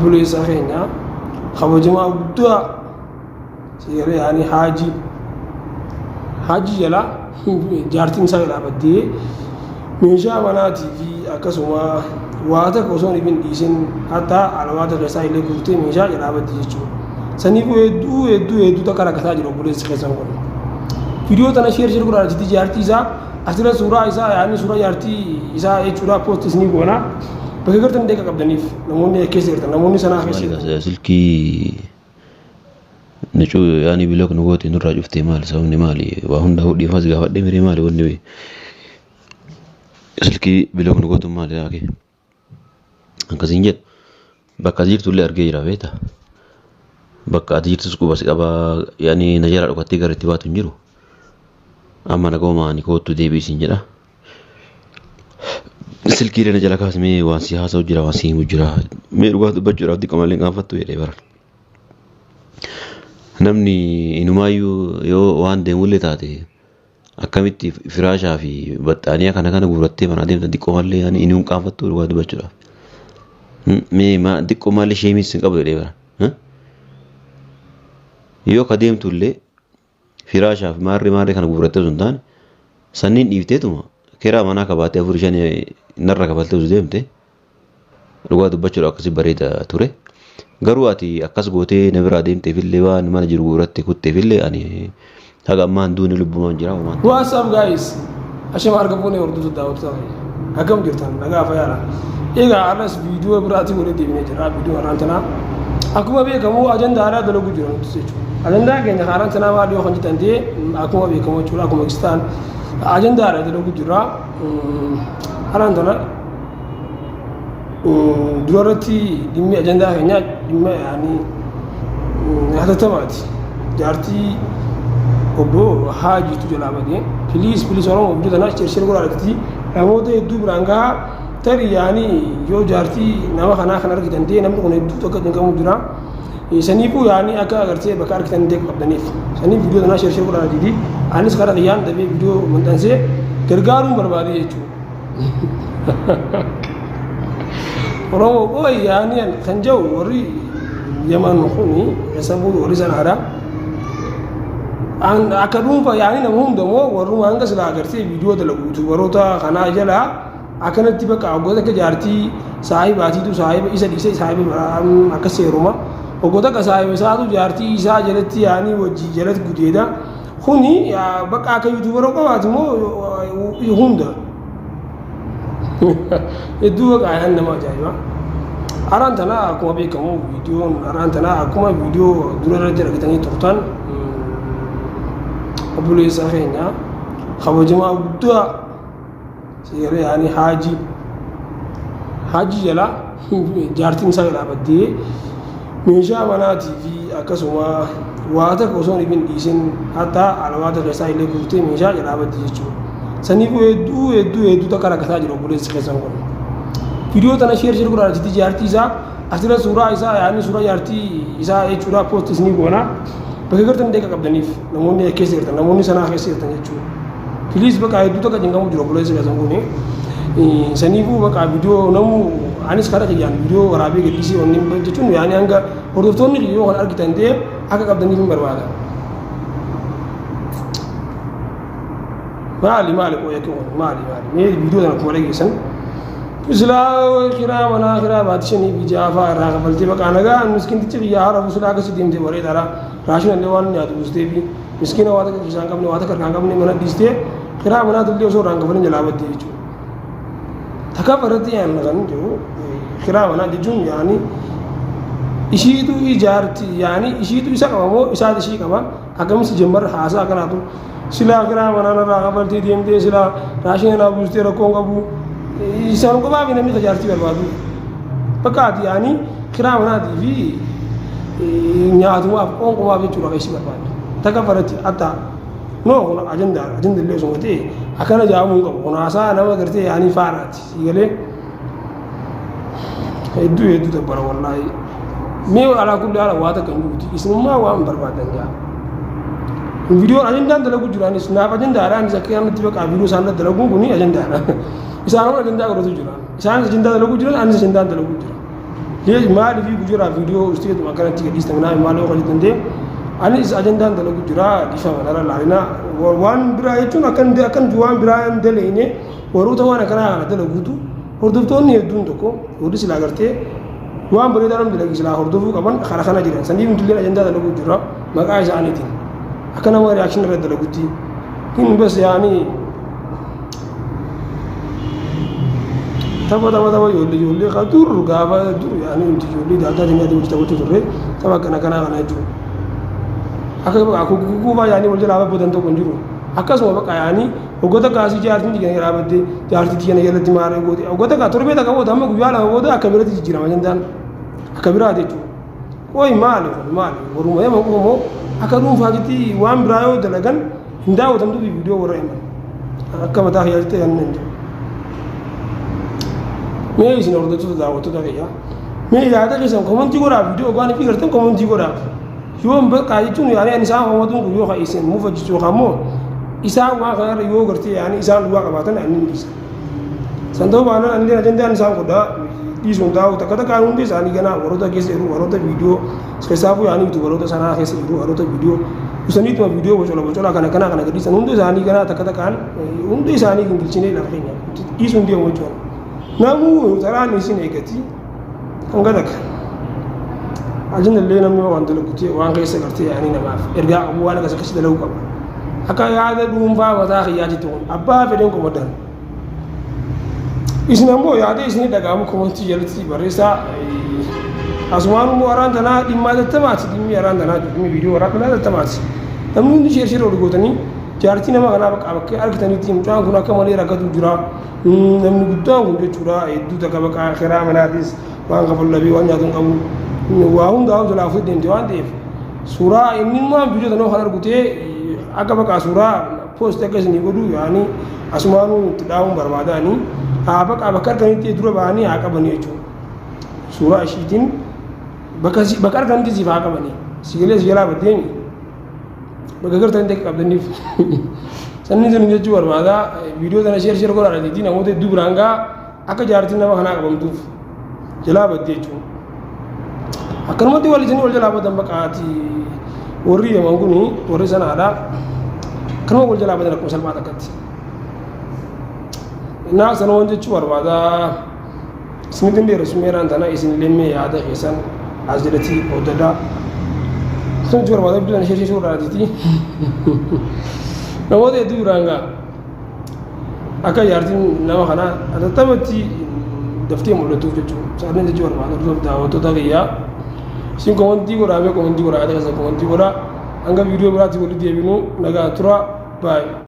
Obboleessa keenya kabajamaa guddaa seera yaani haajii haajii jalaa jaartiin isaa jalaa baddee meeshaa manaatii fi akkasuma waa takka osoo hin dhiisin hatta alawaata keessaa illee guurtee meeshaa jalaa baddi jechuudha. Saniifuu hedduu hedduu hedduu takka rakkataa jiru obboleessi keessan kun. Viidiyoo tana sheer sheer godhaa achitti jaartii isaa asirra suuraa isaa yaani suuraa jaartii isaa jechuudha poost isinii goona. Bakka gartan deeqa qabdaniif namoonni keessa jirtan namoonni sanaa keessa Maali jirtan. gaa silkii nucuu yaani bilook nu goote nurraa cuftee maali sababni maali waa hunda dhiifama si gaafadhee miree maali wanni silkii bilook nu gootu maali yaake akkasiin jedhu bakka ati jirtullee argee jira beekta bakka ati jirtus quba si qabaa yaani na jalaa dhokattee gara itti baatu hin jiru amma nagoomaa ani koottu deebii siin jedha. Silkii na jala kaasi mee waan si haasa'u jira waan si himu jira mee dhugaa dubbachuudhaaf xiqqoo malee hin qaanfattu jedhee bara. Namni inumaayyuu yoo waan deemullee taate akkamitti firaashaa fi baxxaaniyaa kana kana guurattee manaa deemta xiqqoo malee ani inuu hin qaanfattu dhugaa dubbachuudhaaf. Mee maa xiqqoo malee sheemiis hin qabu jedhee bara. Yoo ka deemtullee firaashaa fi maarree maarree kana guurattee osoo hin taane sanniin dhiifteetuma kiraa manaa kabaatee afurii shanii narra kafaltee osoo deemte dhugaa dubbachuudhaaf akkasi bareeda ture. Garuu ati akkas gootee na biraa deemteefillee waan mana jiru guuratte kutteefillee ani haga ammaa hin duune lubbumaan jira homaan. What's up guys? Ashama harka fuunee hordoftoota daawwattoota keenya. Akkam jirtan? Nagaa fayyaadha. Egaa har'as viidiyoo biraatiin walitti deebinee jira. Viidiyoo har'aan tanaa akkuma beekamu ajandaa haaraa dalagu jira nuti jechuudha. Ajandaa keenya haaraan tanaa maal yoo kan jettan ta'e akkuma beekamu jechuudha akkuma kistaan ajandaa haaraa dalagu jira. Har'aan tana dura irratti dhimmi ajandaa keenyaa dhimma yaanii hatattamaati. Jaartii obbo Haajiitu jalaa badee piliis piliis Oromoo biyya tanaa shir shir godhaa jirti. Namoota hedduu biraan gahaa tarii yaanii yoo jaartii nama kanaa kan argitan ta'e namni kun hedduu tokko cinqamu jira. Saniifuu yaanii akka agartee bakka argitan ta'e qabdaniif. Saniif viidiyoo tanaa shir shir godhaa jirti. Anis karaa kiyyaan dafee viidiyoo maxxansee gargaaruun barbaade jechuudha. Oromoo qoy yaani kan jedhu warri Yaman kuni sabuu warri sanaadha. Akka dhuunfaa yaani nama hunda moo warruma hanga silaa agartee viidiyoo dalagu yuutuubaroota kanaa jalaa akkanatti bakka hoggoota akka jaartii saahibaatiitu saahiba isa dhiisee saahiba biraa akka seeruma hoggoota akka saahiba isaatu jaartii isaa jalatti yaanii wajjii jalatti gudeeda. Kuni bakka akka yuutuubara qofaati moo hunda? Hedduu bakka ayaan nama ajaa'iba. Araan tanaa akkuma beekamu viidiyoon araan tanaa akkuma viidiyoo dura irratti argitanii turtan obboleessa keenya kabajamaa guddaa seera yaani haajii haajii jalaa jaartiin isaa jalaa baddee meeshaa manaatii fi akkasuma waa takka osoo hin dhiisin hatta alawaata keessaa illee guurtee meeshaa jalaa baddi jechuudha. Saniifuu hedduu hedduu hedduu takka rakkataa jiru obboleessi keessan kun. Viidiyoo tana sheer sheer godhaa achitti jaartii isaa asirra suuraa isaa yaani suuraa jaartii isaa jechuudha poost isinii goona. Bakka gartan deeqa qabdaniif namoonni keessa jirtan namoonni sanaa keessa jirtan jechuudha. Please bakka hedduu takka cinqamu jiru obboleessi keessan kuni. Saniifuu bakka viidiyoo namu anis karaa kiyyaan viidiyoo waraabee gadhiisee wanni jechuun yaani hanga hordoftoonni yoo kan argitan ta'e akka qabdaniif hin barbaada. Maali maali qoya kun maali maali mee viidiyoo kana akkuma dhageessan silaa kiraa manaa kiraa baatii shanii fi ja'aa irraa kafaltee bakka nagaa miskintichi biyyaa harafu silaa akkasii deemtee bareedaadha raashina illee waan nyaatu buustee fi Miskiina waa takka kiisaa hin qabne waa takka harkaa hin qabne mana dhiistee kiraa manaa illee osoo irraa hin kafalin jalaa badde jechuudha. Takkaffaa irratti yaanna kan jiru kiraa manaa jechuun yaani ishiitu ijaarti yaani ishiitu isa qaba moo isaatu ishii qaba akkamitti jemmarra haasaa akkanaatu silaa kiraa manaa narraa kafaltee deemtee silaa raashina naa buustee rakkoo hin qabu isaan qofaa fi namni tajaajiltii barbaadu. Bakka ati yaani kiraa manaatii fi nyaatumaaf qoonqumaaf jechuudha kan isii barbaaddu. Takka faratti hatta noo kun ajandaa ajanda illee osuma ta'e akkana jaamuu hin qabu. Kun haasaa nama gartee yaanii faaraati sii galee hedduu hedduu dabbara wallaahi. Mee alaa kulli haala waa takka hin jiruti isinummaa waan barbaadan jaa. Viidiyoo ajandaan dalagu jiraanis naaf ajandaadha anis akka kanatti baqa viidiyoo isaan dalaguun kun ajandaadha. Isaan ajandaa godhatu jiran. Isaanis ajandaa dalaguu jiran anis ajandaan dalaguu jira. Maaliif guyyaadhaa viidiyoo usteetuma akkanatti gadhiista minaa maal yoo hojii danda'e anis ajandaan dalagu jira dhiifama nara laalina waan biraa jechuun akkan akkan waan biraa hin daleyne warroota waan akkanaa kana dalaguutu hordoftoonni hedduun tokko warri silaa gartee waan bareedaa namni dalagi silaa hordofuu qaban kana kana jiran saniif nutillee ajandaa dalagu jira maqaa isaaniitiin akka nama reaction irra dalagutti hin bas yaanii tapha tapha tapha ijoollee ijoollee ka dur gaafa dur yaanii nuti ijoollee daaddaa keenya hojii taphachuu turre tapha akkana kanaa kana jechuudha. Akka bakka kukuufaa yaanii wal jalaa babbadan tokko hin jiru. Akkasuma bakka yaanii hoggoota kaasii jaartiin tiyya jalaa baddee jaartii tiyya jalatti maaree goote hoggoota kaa torbee takka booda amma guyyaa lama booda akka biratti jijjiirama jandaan akka biraati jechuudha. Qoy maali kun maali waruma yama qomoo akka dhuunfaatitti waan biraa yoo dalagan hin daawwatamtu viidiyoo warra himan akka mataa kiyyaatti ta'e hin jiru. Mee isin hordoftoota daawwattoota kiyyaa mee yaada keessan komantii godhaa viidiyoo waan fi gartan komantii godhaa yoo hin bakkaa jechuun yaani ani isaan komatuun kun yoo ka isin mufachiisu yookaan immoo isaan waan kanarra yoo gartee yaani isaan dhugaa qabaatan ani hin dhiisa. San ta'uu baanaan ani illee ajandaan isaan godhaa dhiisuun taa'u takka takkaan hundi isaanii ganaa warroota keessa jiru warroota viidiyoo keessaafuu yaanii yuutuubaroota sanaa keessa jiru warroota viidiyoo usaniituma viidiyoo bocola bocola kana kana kana gadhiisan hundi isaanii ganaa takka takkaan hundi isaanii gingilchinee lafa keenya dhiisuun deemu jechuudha. Namuu taraan isin eegati hanga takka. Ajandallee namni waan dalagu waan keessa gartee yaanii namaaf ergaa qabu waan akkas akkasii dalaguu qaba. Akka yaada dhuunfaa mataa kiyyaa jettu kun abbaa fedhen komaddan. Isin ammoo yaada isinii dhaga'amu komantii jalatti barreessaa. Asumaan immoo araan tanaa dhimma hatattamaati. Dhimmi araan tanaa dhimmi viidiyoo araan tanaa hatattamaati. Namni hundi sheer sheer ol gootanii jaartii nama kanaa bakka bakka argitanitti mucaan kun akka malee rakkatu jira. Namni guddaan kun jechuudha hedduu takka bakka kiraa manaatis waan kafalu dhabee waan nyaatu hin qabu. Waa hundaa jalaa fuudhee deemte waan ta'eef suuraa inni immoo viidiyoo tanoo kan argu ta'e akka bakka suuraa post akka isinii godhu yaani asumaanuu itti dhaa'uun barbaadaani haa bakka bakka arganitti dura ba'anii haa qabanii jechuudha. Suuraa ishiitiin bakka bakka arganitti siif haa qabanii sigalee si jalaa baddeemi bakka gartanitti akka qabdaniif sanni sun jechuu barbaada viidiyoo tana sheer sheer godhaa dhageettii namoota hedduu biraan ga'a akka jaartiin nama kanaa qabamtuuf jalaa badde jechuudha. Akkanumatti wal isin wal jalaa badan baqaati warri yaman kun warri sanaadha. Akkanuma wal jalaa badan akkuma salphaa takkatti. Innaa sana waan jechuu barbaada. Isinitti hin dheeressu meeraan tana isin illee yaada keessan as jalatti qoodadhaa. Isin jechuu barbaada biddeen ishee ishee suurraatiiti. Namoota hedduu biraan ga'a. Akka jaartiin nama kanaa atattamatti daftee mul'atuuf jechuudha. Sa'aatiin jechuu barbaada dhuftuuf daawwattoota kiyyaa. Isin komantii godhaa mee komantii godhaa yaada keessan komantii godhaa. Hanga viidiyoo biraatti walitti deebinu nagaa tura. Baay'ee.